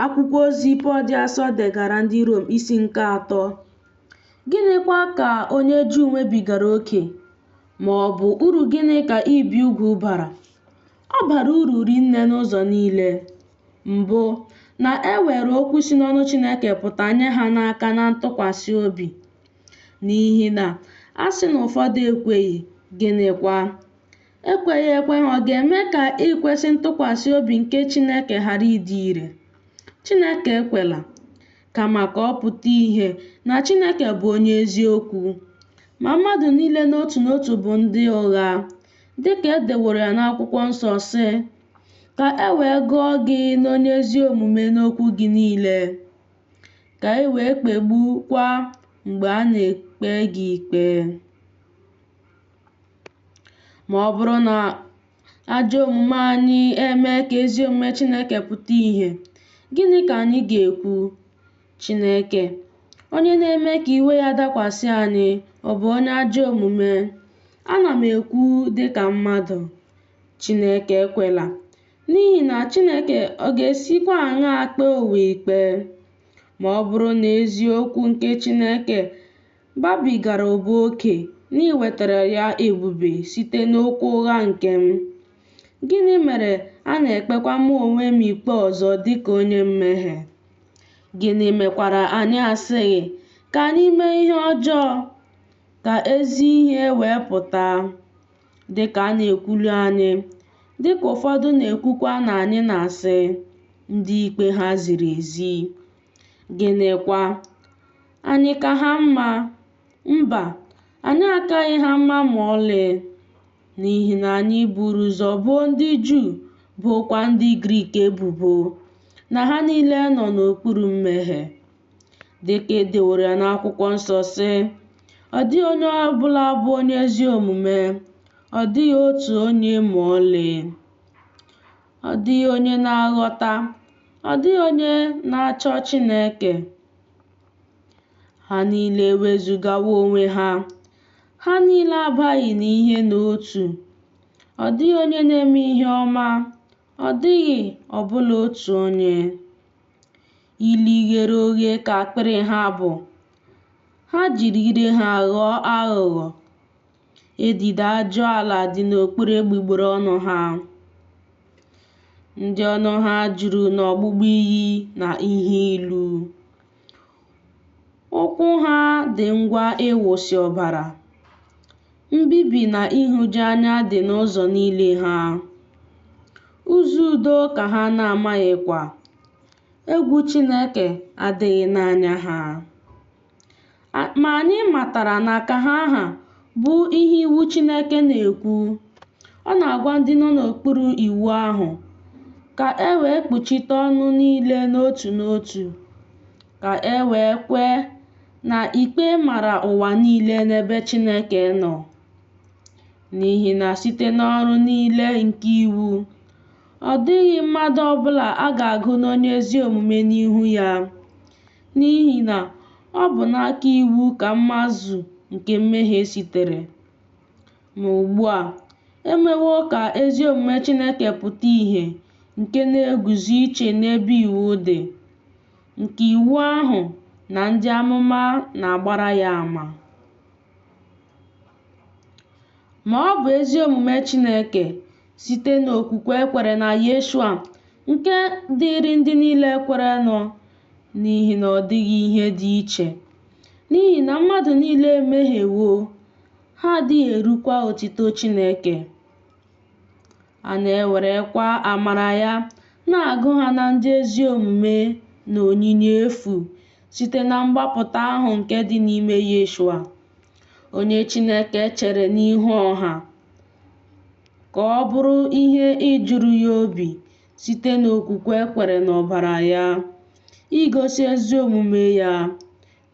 Akwụkwọ ozi Pọl dị asọ degara ndị Rom isi nke 3. Gịnịkwa ka onye Juu nwebigara oke, ma ọ bụ uru gịnị ka ibi ugwu bara? Ọ bara uru rinne n'ụzọ niile. Mbụ, na e were okwu si n'ọnụ Chineke pụta nye ha n'aka na ntụkwasị obi. N'ihi na a sị na ụfọdụ ekweghị, gịnịkwa? Ekweghị ekwe ha ọ ga-eme ka ikwesị ntụkwasị obi nke Chineke ghara ịdị ire? Chineke ekwela. Kama ka ọ pụta ìhè na Chineke bụ onye eziokwu, ma mmadụ niile n'otu n'otu bụ ndị ụgha, dị ka e deworo ya n'akwụkwọ nsọ sị, Ka e wee gụọ gị n'onye ezi omume n'okwu gị niile, ka e wee kpegbukwa mgbe a na-ekpe gị ikpe. Ma ọ bụrụ na ajọ omume anyị emee ka ezi omume Chineke pụta ìhè, gịnị ka anyị ga-ekwu? Chineke, onye na-eme ka iwe ya dakwasị anyị, ọ bụ onye ajọ omume? Ana m ekwu dị ka mmadụ. Chineke ekwela. N'ihi na Chineke ọ ga-esikwa aṅaa kpee ụwa ikpe? Ma ọ bụrụ na eziokwu nke Chineke babigara ụba oke n'iwetara ya ebube site n'okwu ụgha nke m, gịnị mere a na-ekpekwa mụ onwe m ikpe ọzọ dị ka onye mmehie? Gịnị mekwara anyị asịghị, Ka anyị mee ihe ọjọọ, ka ezi ihe wee pụta, dị ka a na-ekwulu anyị, dị ka ụfọdụ na-ekwukwa na anyị na-asị, ndị ikpe ha ziri ezi? Gịnịkwa? Anyị ka ha mma? Mba, anyị akaghị ha mma ma ọlị. N'ihi na anyị buru ụzọ boo ndị Juu bookwa ndị Grik ebubo, na ha niile nọ n'okpuru mmehie. Dị ka e deworo ya n'akwụkwọ nsọ sị, Ọ dịghị onye ọ bụla bụ onye ezi omume, ọ dịghị otu onye ma ọlị. Ọ dịghị onye na-aghọta, ọ dịghị onye na-achọ Chineke. Ha niile ewezugawo onwe ha, ha niile abaghị n'ihe n'otu. Ọ dịghị onye na-eme ihe ọma, ọ dịghị ọbụla otu onye. Ili ghere oghe ka akpịrị ha bụ, ha jiri ire ha ghọọ aghụghọ. Edide ajụala dị n'okpuru egbugbere ọnụ ha. Ndị ọnụ ha juru n'ọgbụgba iyi na ihe ilu. Ụkwụ ha dị ngwa ịwụsị ọbara. Mbibi na ịhụju anya dị n'ụzọ niile ha. Ụzọ udo ka ha na-amaghịkwa. Egwu Chineke adịghị n'anya ha. Ma anyị matara na ka ha ha bụ ihe iwu Chineke na-ekwu. Ọ na-agwa ndị nọ n'okpuru iwu ahụ ka e wee kpuchite ọnụ niile n'otu n'otu, ka e wee kwee na ikpe mara ụwa niile n'ebe Chineke nọ. N'ihi na site n'ọrụ niile nke iwu, ọ dịghị mmadụ ọbụla a ga-agụ n'onye ezi omume n'ihu ya, n'ihi na ọ bụ n'aka iwu ka mmazu nke mmehie sitere. Ma ugbu a, e mewo ka ezi omume Chineke pụta ìhè nke na-eguzo iche n'ebe iwu dị, nke iwu ahụ na ndị amụma na-agbara ya ama. Ma ọ bụ ezi omume Chineke site n'okwukwe e kwere na Yeshua nke dịịrị ndị niile kwerenụ, n'ihi na ọ dịghị ihe dị iche. N'ihi na mmadụ niile emehiewo, ha adịghị erukwa otito Chineke. A na-ewerekwa amara ya na-agụ ha na ndị ezi omume na onyinye efu site na mgbapụta ahụ nke dị n'ime Yeshua, onye Chineke chere n'ihu ọha ka ọ bụrụ ihe ịjụrụ ya obi site n'okwukwe e kwere n'ọbara ya, igosi ezi omume ya,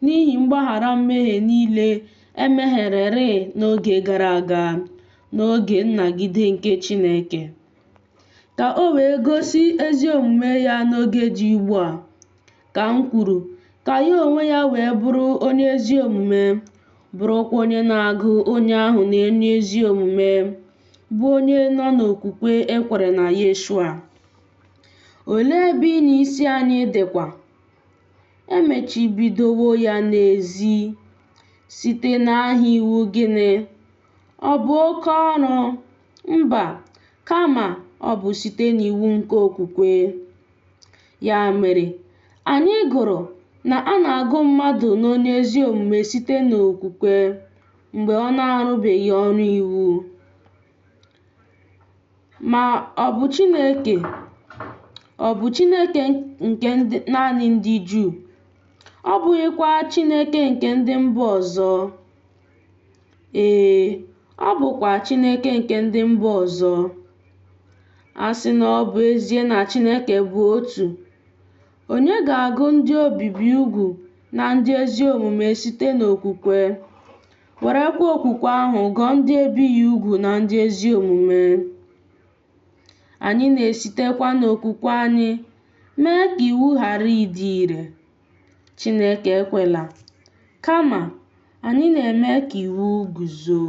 n'ihi mgbaghara mmehie niile e mehiererị n'oge gara aga, n'oge nnagide nke Chineke, ka o wee gosi ezi omume ya n'oge dị ugbu a, ka m kwuru, ka ya onwe ya wee bụrụ onye ezi omume, bụrụkwa onye na-agụ onye ahụ n'onye ezi omume, bụ onye nọ n'okwukwe e kwere na Yeshua. Olee ebe ịnya isi anyị dịkwa? E mechibidowo ya n'ezi. Site n'aha iwu gịnị? Ọ bụ oke ọrụ? Mba, kama ọ bụ site n'iwu nke okwukwe. Ya mere, anyị gụrụ na a na-agụ mmadụ n'onye ezi omume site n'okwukwe, mgbe ọ na-arụbeghị ọrụ iwu. Ma ọ bụ Chineke ọ bụ Chineke nke naanị ndị Juu? Ọ bụghịkwa Chineke nke ndị mba ọzọ? Ee, ọ bụkwa Chineke nke ndị mba ọzọ. A sị na ọ bụ ezie na Chineke bụ otu, onye ga-agụ ndị obibi ugwu na ndị ezi omume site n'okwukwe, werekwa okwukwe ahụ gụọ ndị ebighị ugwu na ndị ezi omume. Anyị na-esitekwa n'okwukwe anyị mee ka iwu ghara ịdị ire. Chineke ekwela. Kama, anyị na-eme ka iwu guzo.